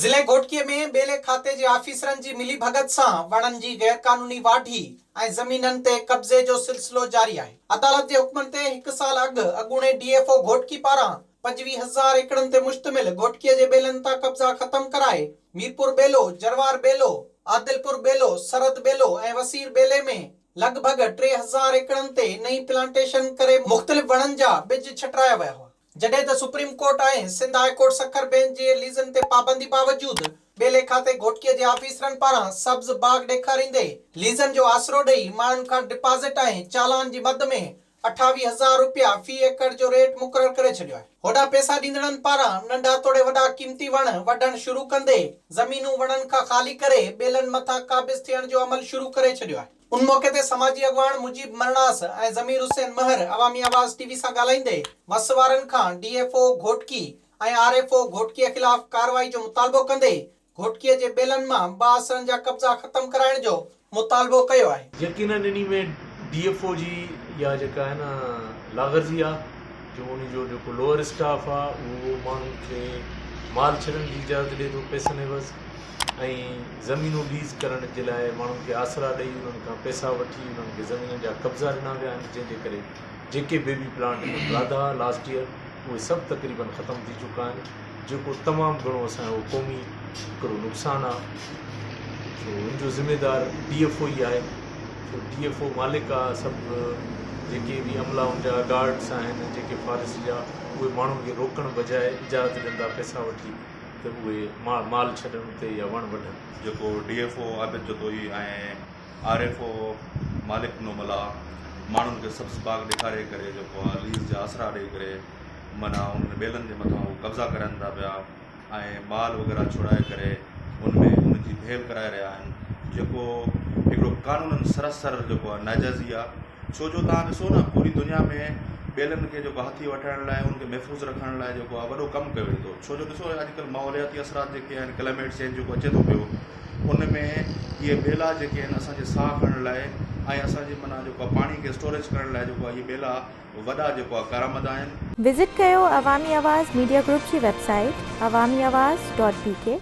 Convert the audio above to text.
ضلعي گهوٽڪي ۾ ٻيلي کاتي جي آفيسرن جي ملي ڀڳت سان وڻن جي غيرقانوني واڍي ۽ زمينن تي قبضي جو سلسلو جاري آهي. عدالت جي حڪمن تي هڪ سال اڳ اڳوڻي ڊي ايف او گهوٽڪي پاران 25 هزار ايڪڙن تي مشتمل گهوٽڪي جي ٻيلن تان قبضا ختم ڪرائي ميرپور ٻيلو، جروار ٻيلو، عادلپور ٻيلو، سرحد ٻيلو ۽ وسير ٻيلي ۾ لڳ ڀڳ 3000 ايڪڙن تي نئين پلانٽيشن ڪري مختلف وڻن جا ٻج ڇٽرايا ويا هئا. جڏهن ته supreme court ۽ Sindh high court Sukkur bench جي ليزن تي پابندي باوجود ٻيلي کاتي گهوٽڪي جي آفيسرن پاران سبز باغ ڏيکاريندي ليزن جو آسرو ڏئي ماڻهن کان ڊپازٽ ۽ چالان جي مد ۾ 28 هزار رپيا في ايڪڙ جو ريٽ مقرر ڪري ڇڏيو آهي. هوڏانهن پئسا ڏيندڙن پاران ننڍا توڙي وڏا قيمتي وڻ وڍڻ شروع ڪندي زمينون وڻن کان خالي ڪري ٻيلن مٿان قابض ٿيڻ جو عمل شروع ڪري ڇڏيو آهي. ان موقعي تي سماجي اڳواڻ مجيب مرڻاس ۽ ضمير حسين مهر عوامي آواز ٽي وي سان ڳالهائيندي وس وارن کان D F O Ghotki ۽ R F O Ghotki خلاف ڪارروائي جو مطالبو ڪندي گهوٽڪي جي ٻيلن مان بااثرن جا قبضا ختم ڪرائڻ جو مطالبو ڪيو آهي. يقينن انهي ۾ ڊي ايف او جي اها جيڪا آهي نه لاغرضي آ جو انهي جو جيڪو لوئر اسٽاف آ اهو ماڻهن کي مال ڇڏڻ جي اجازت ڏي ٿو پئسن عيوض ۽ زمينون ليز ڪرڻ جي لاء ماڻهن کي آسرا ڏئي انهن کان پئسا وٺي انهن کي زمينن جا قبضا ڏنا ويا آهن جنهن جي ڪري جيڪي بيبي پلانٽ انهن لاڌا لاسٽ ايئر اهي سڀ تقريبن ختم ٿي چڪا آهن جيڪو تمام گهڻو اسان جو قومي هڪڙو نقصان آهي سو ان جو ذميدار ڊي ايف او ئي آهي سو ڊي ايف او مالڪ آهي سڀ جيڪي به عملا ان جا گارڊس آهن جيڪي فاريسٽ جا اهي ماڻهن کي روڪڻ بجاء اجازت ڏين ٿا پئسا وٺي ته اهي مال ڇڏن اتي يا وڻ وڍن. جيڪو D F O Abid Jatoi ۽ R F O Malik Noor Mallah ماڻهن کي سبز باغ ڏيکاري ڪري جيڪو آ ليز جا آسرا ڏئي ڪري معنيٰ انهن ٻيلن جي مٿان هو قبضا ڪرائن ٿا پيا ۽ مال وغيره ڇوڙائي ڪري ان ۾ ان جي ڀيل ڪرائي رهيا آهن جيڪو هڪڙو قانونن سراسر جيڪو آ ناجائزي آ ڇو جو توهان ڏسو نه پوري دنيا ۾ ٻيلن کي جيڪو هٿي وٺائڻ لاء ان کي محفوظ رکڻ لاء جيڪو آهي وڏو ڪم ڪيو ويندو ڇو جو ڏسو اڄڪلهه ماحولياتي اثرات جيڪي آهن ڪلائميٽ چينج جيڪو اچي ٿو پيو ان ۾ اهي ٻيلا جيڪي آهن اسان جي ساهه کڻڻ لاء ۽ اسان جي معنيٰ جيڪو آهي پاڻي کي اسٽوريج ڪرڻ لاء جيڪو آهي اهي ٻيلا وڏا جيڪو آهي ڪارآمد آهن. وزٽ ڪيو عوامي آواز ميڊيا گروپ جي website Awami Awaz dot B K.